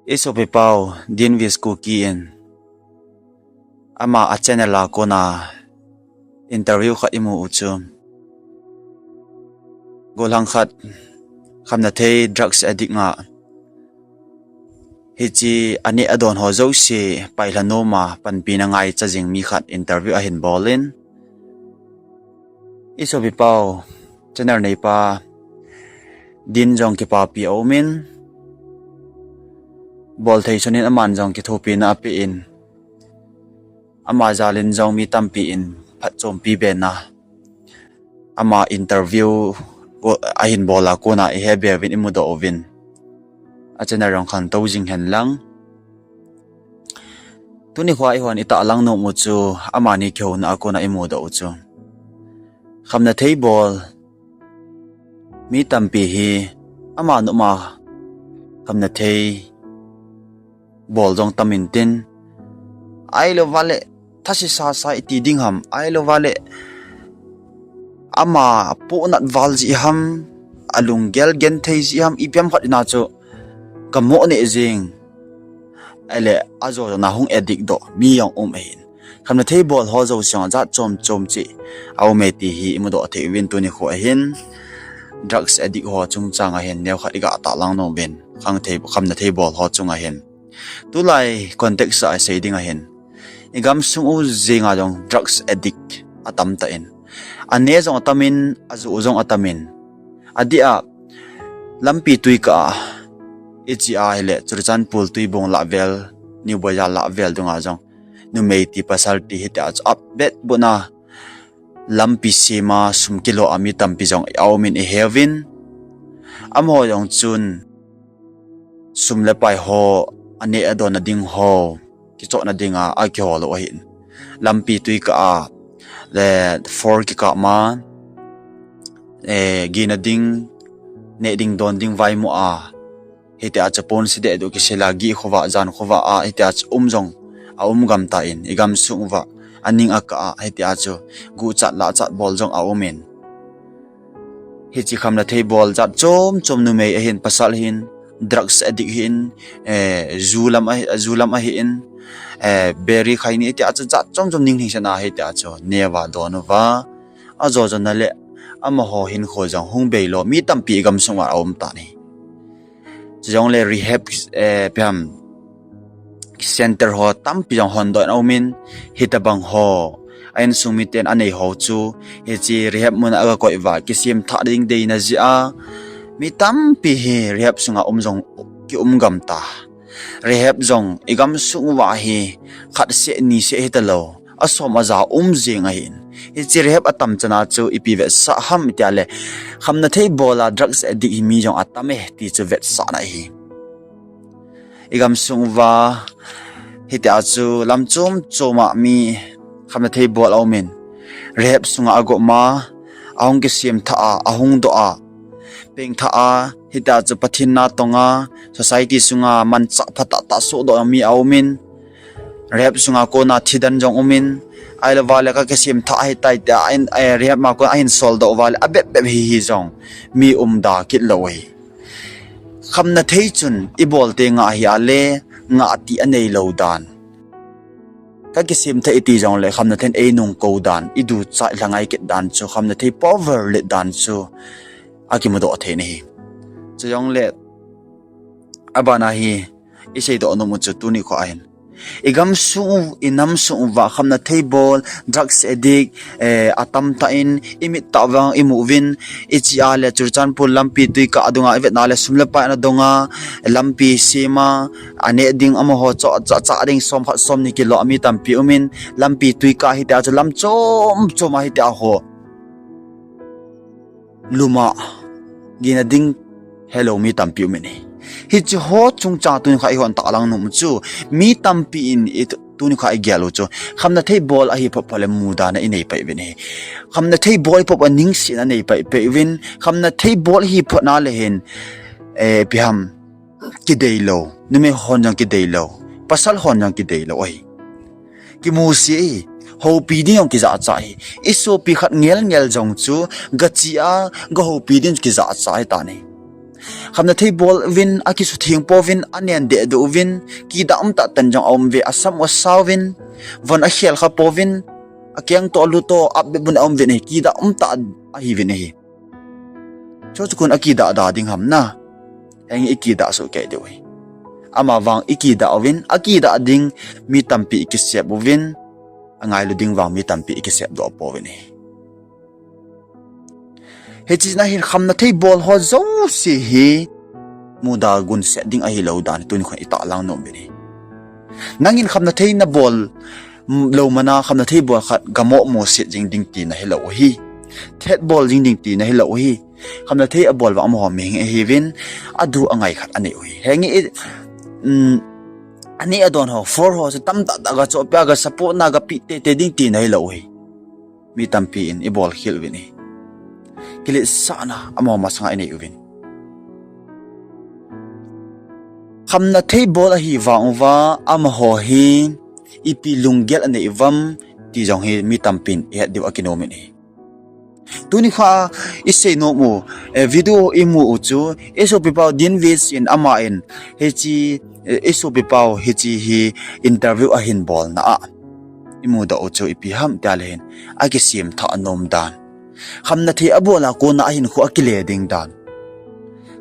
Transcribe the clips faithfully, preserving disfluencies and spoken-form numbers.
I sopi pau, Dinvis Kuki in ama a channel a kona interview khat i mu u chu, gollhang khat, khamna thei drugs addict nga, hichi a neh a don ho jouse paihla nom a panpina ngaicha jing mi khat interview ahin bol in, i sopi pau, channel neipa Din jong kipapi a um in, bol thei sun in aman jong kithopina ape in, ama jal in jong mi tampi in phatchompi bena ama interview ahin bol a kona i he be uvin i mudoh uvin, a channel jong khantou jing hen lang. Tuni kho a i hon i tahlang nom u chu amani kihouna a kona i mudoh u chu, khamna thei bol mi tampi hi ama nom a khamna thei bol jong tam in tin, ahilou vale thase sasa i ti ding ham, ahilou vale ama pohnat val jeh ham, alunggel genthei jeh ham, ipi ham khat in a chu ka mo neh jing. Ahile ajo jona hung addict doh mi jong um ahin. Khamna thei bol ho jouse jong jat chom chom cheh a um e ti hi i mudoh thei uvin, tuni kho a hin drugs addict ho chungchang a hin neokhat i ga tahlang nom uvin, khang thei, khamna thei bol ho chung a hin. Tulai context a i sei ding a hin, i gamsung u jeng a jong drugs addict atam tah in, a neh jong atam in, a joh jong atam in, adeh a lampi tui kah a, i chi a hile Churachandpur Tuibong lah vel, New Bazaar lah vel dung a jong numei ti pasal ti hitia chu a bet buna lampi sem a sum kilo a mi tampi jong a um in i he uvin, amaho jong chun sum le pai ho, a neh a don na ding ho kichohna ding a a kihol u ahin, lampi tui kah a, le, for kikah ma, eh, gina ding, neh ding don ding vaimu a, hitia chu ponsi deh duh kisel a gih khovah, jan khovah a hitia chu um jong a um gam tan, i gamsung uva a ning a kah a hitia chu guhchat lahchat bol jong a um in, hichi khamna thei bol jat chom chom, numei ahin, pasal ahin, drugs addict ahin, eh, ju lam a, ju lam ahin, eh, beri khaini hitia chu jat chom chom ning hing sen a hitia chu neh uva don uva, ajo jona le amaho hinkho jong hung beilo mi tampi i gamsung uva a um tan ahi. Chujongle rehab, eh, ipi ham, center ho tampi jong hondoh in a um in, hitobang ho a insung miten a nei ho chu hichi rehab mun a aga koi uva kisem thah ding deina jeh a, mi tampi hi rehab sunga um jong ki um gam ta. Rehab jong i gamsung uva hi khat seh ni seh hitalou, a som a ja um jeng ahin. Hichi rehab atam chan a chu ipi vetsah ham itia le, khamna thei bol a drugs addict hi mi jong atam e ti chu vetsahna ahi. I gamsung uva hitia chu lam chom chom a mi khamna thei bol a um in, rehab sunga a gom a, a hung kisem thah a, a hung doh a, pengthah a, hitia chu Pathen na tong a, society sunga manchah phatah tah sohdoh mi a um in, rehab sunga kona thidan jong um in, ahilou vale ka kisem thah ahitai tia, eh, rehab ma kon a hin soldoh uva le a bep bep hi hi jong mi um da kit lou ahi. Khamna thei chun i bol teng a hi a le, ngah ti a neilou dan. Ka kisem thah i ti jongle khamna thei'n ei nungkou dan, i ducha i lhangai kit dan chu, khamna thei power let dan chu a kimudoh thei na hi. Chujongle, abana hi i seidoh nom u chu tuni kho a hin, i gamsung u, i namsung uva khamna thei bol, drugs addict, eh, atam tah in, i mit tah vang i mu uvin, i chi a le Churachandpur lampi tui kah a dung a i vetna le sum le pai ana dong a, lampi sem a, a neh ding amaho choh, chah, chah ding som khat som ni kilo a mi tampi um in, lampi tui kah hitia chu lam chom chom a hitia ho lum a gina ding helou mi tampi um in ahi. Hichi ho chungchang tuni kho a i hon tahlang nom u chu, mi tampi in i tu-, tuni kho a i gel u chu, khamna thei bol ahi phot phot le mudan a i nei pai uvin ahi. Khamna thei bol ahi phot phot a ningsetna nei pai pai uvin, khamna thei bol ahi phot na le hin, eh, ipi ham, kideilou, numei hon jong kideilou, pasal hon jong kideilou ahi. Kimusia ahi, houpi ding jong kijahcha ahi. I sopi khat ngel ngel jong chu, ga chi a, ga houpi ding kijahcha ahi tan ahi. Khamna thei bol uvin, akisutheng pouvin, anen deh doh uvin, kidah umtah tah in jong aum uve, asam u asao uvin, von akhel kha pouvin, akeng toh alu toh, apbep un aum uvin ahi, kidah umtah ahiuvin ahi. Chuchu kon akidah da ding ham na. Henge ikidah soh kei diu ahi. Amavang ikidah uvin, akidah ding mi tampi ikisep uvin, angailu ding vang mi tampi ikisep doh pouvin ahi. Hiche na hin khamna thei bol ho jouse hi muda gunset ding ahilou dan tuni khon itahlang nom uvin ahi. Nangin khamna thei nabol lou mana khamna thei bol khat gamo moset jing ding tina hilou ahi. Thet bol jing ding tina hilou ahi. Khamna thei abol vang amaho mihing ahiuvin, adu angai khat anei u ahi. Henge i, um, aneh adon ho, for ho, chu tamtah tah ga chohpeh a ga support na ga peh teitei ding tina hilou ahi. Mi tampi in ibol khel uvin ahi. Kiletsahna amaho masanga inei uvin. Khamna thei bol ahi vang uva, amaho hi ipi lunggel anei uvam, ti jong hi mi tampin ihet diu akinom in ahi. Tuni kha isei nom u, eh, video imu u chu, isopi pau Dean West in ama in, hiche, eh, isopi pau hiche hi interview ahin bolna a imudoh u chu ipi ham tia le hin, akisem thah nom dan. Khamna thei abol a kona ahinkho akile ding dan.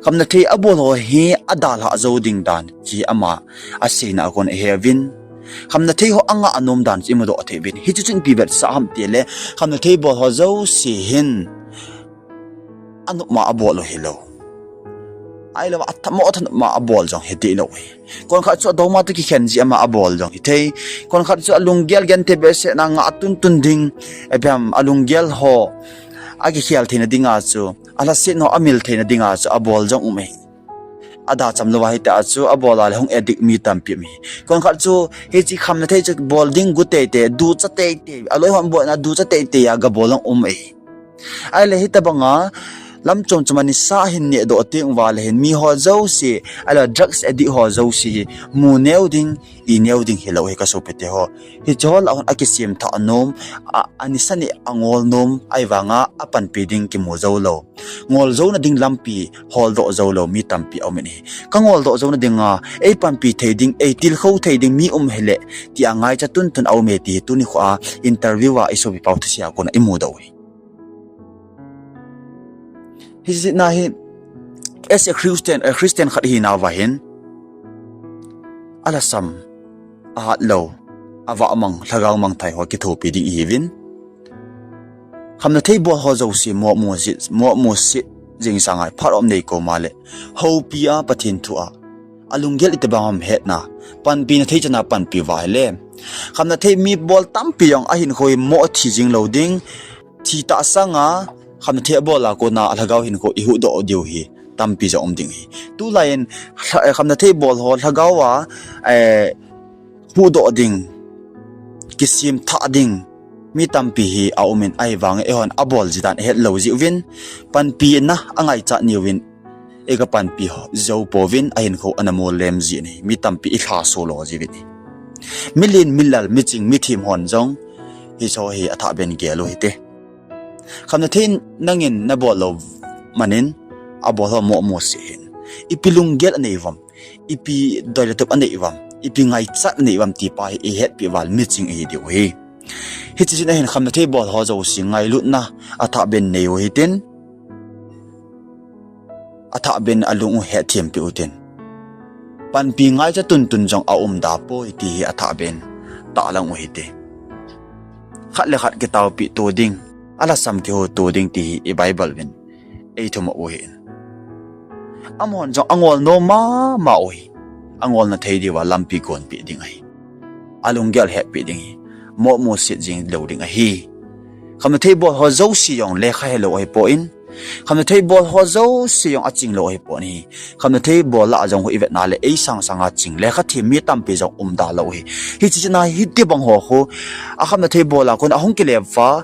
Khamna thei abol ho hi adalhah jou ding dan, hiche ama aseina a kon iheuvin. Khamna thei ho angah nom dan chu imudoh thei uvin. Hiche chu ipi vetsah ham tile, khamna thei bol ho jouse hin anop ma abol u hilou. Ahilou, athamo thanop ma abol jong hideh lou ahi. Konkhat chu adou ma toh kikhen jeh a ama abol jong hithei. Konkhat chu alunggel genthei behseh na ngah tuntun ding, ipi ham alunggel ho akikhel theina dinga chu, alhaset ho amil theina dinga chu abol jong um ahi. Ada cham louva hita chu abol a le hung addict mi tampi um ahi. Konkhat chu hiche khamna thei chu bol ding gu teitei, ducha teitei, aloi hon bolna ducha teitei a gabol jong um ahi. Ahile hitobanga lam chom chom a nisa ahin nehdoh teng uva le hin miho jouse, ahilou drugs addict ho jouse hi mu neo ding, i neo ding hilou ahi kasopite ho. Hiche ho lah hon akisem thah nom, a, anisa neh angol nom, ahivanga apanpi ding kimu joulou. Ngol jouna ding lampi holdoh joulou mi tampi aum in ahi. Kangoldoh jouna dinga eipanpi thei ding, eitilkhou thei ding mi um hile, tia ngaicha tuntun aume ti hi tuni kho a interview a isopi pau thusei a kona imudoh u ahi. Hiche na hi, as a Christian, a Christian khat ihinauva hin, alhasam, ahatlou, avahmang, lhagao mangthai ho kithopi ding ihiuvin. Khamna thei bol ho jouse moh moset, moh moset jing sanga phat um nei koma le, houpi a Pathen thu a alunggel itobang ham hetna, panpina thei chana panpi uva hile, khamna thei mi bol tampi jong ahinkho hi moh thi jing lou ding, thi tah sanga khamna thei abol a kona alhagao hinkho ihuhdoh diu hi tampi jong um ding ahi. Tulai in lha-, khamna thei bol ho lhagao a, eh, huhdoh ding, kisem thah ding mi tampi hi aum in, ahivangin eihon abol ji dan ihet lou jeh uvin, panpina angaichat niuvin, iga panpi jou pouvin, ahinkho ana mol lem jin ahi, mi tampi ilhaso lo jiuvin ahi. Milen milal, miching mithem hon jong hiche hi athah ben gel u hite. Khamna thei nangin nabol lou manin, abol ho moh moset hin, ipi lunggel anei uvam, ipi doi le tup anei uvam, ipi ngaichat anei uvam ti pa hi ihetpeh uva le miching ihi diu ahi. Hiche jeh a hin khamna thei bol ho jouse ngailutna athah ben nei u hitin, athah ben alung u hetthempeh u hitin. Panpi ngaicha tuntun jong aum da poi ti hi athah ben tahlang u hite. Khat le khat kitaopeh to ding, alhasam kiho to ding ti hi i Bible uvin eithum u ahin. Amahon jong angol nom mama u ahi. Angolna thei diuva lampi gonpeh ding ahi. Alunggel hetpeh ding ahi. Moh moset jing lou ding ahi. Khamna thei bol ho jouse jong lekha helou ahipoi. Khamna thei bol ho jouse jong aching lou ahipoi. Khamna thei bol lah a jong khu ivetna le eisang sanga ching lekha them mi tampi jong um da lou ahi. Hiche jeh a hitobang ho khu, akhamna thei bol a kon ahung kile uva,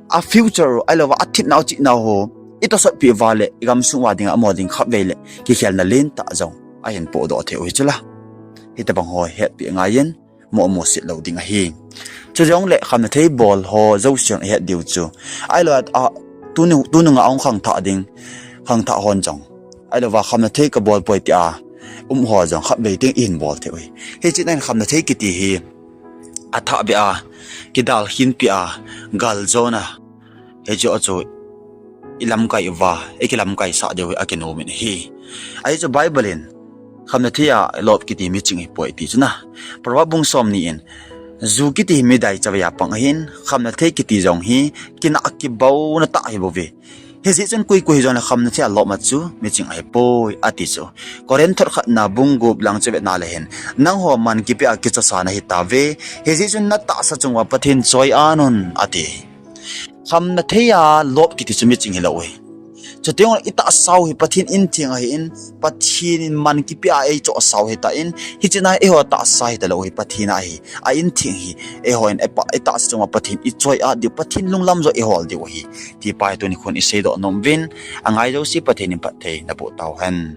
a future u, ahilouva athepnau chihna u, itosot peh uva le, igamsung uva dinga amaho ding khatvei le kikhelna lentah jong ahin pohdoh thei u hi chula. Hitobang ho hetpeh ngaiyin, moh moset lou ding ahi. Chujongle khamna thei bol ho jouse jong ihet diu chu, ahilou a, tuni, tunung a ahung khangthah ding, khangthah hon jong Ahilouva khamna thei kabol poi tia um ho jong khatvei teng ihin bol thei uhi. Hiche nahin khamna thei kiti hi athah beh a, kidal khin peh a, gal jona, hiche chu ilamkai uva, ikilamkai sah diu hi akinom in ahi. Ahi chu Bible in khamna thei a lop kiti miching ahipoi ati chu na. Proverb bung somni in, ju kiti hi midai chavei a pang ahin, khamna thei kiti jong hi kinah kibouna tah ahibouve. Hijeh chun koi koi hijongle khamna thei a lop ma chu miching ahipoi ati chu. Corinth thot khatna bung gup lang chu vetna le hin, nangho man kipeh a kichosa nahitauve, hijeh chun natahsa chunguva Pathen choi-at un ati. Khamna thei a lop kiti chu miching hilou ahi. Chutengle itahsau hi Pathen in theng ahin, Pathen in man kipeh a eichohsau ahitan, hiche na eiho tahsa hitalou hi Pathen ahi. A in theng hi eihon itahsa chunguva Pathen ichoi-at diu, Pathen lunglam joh ihol diu ahi, ti pa hi tuni khun iseidoh nom uvin, angai jouse Pathen in phatthei naboh tauhen.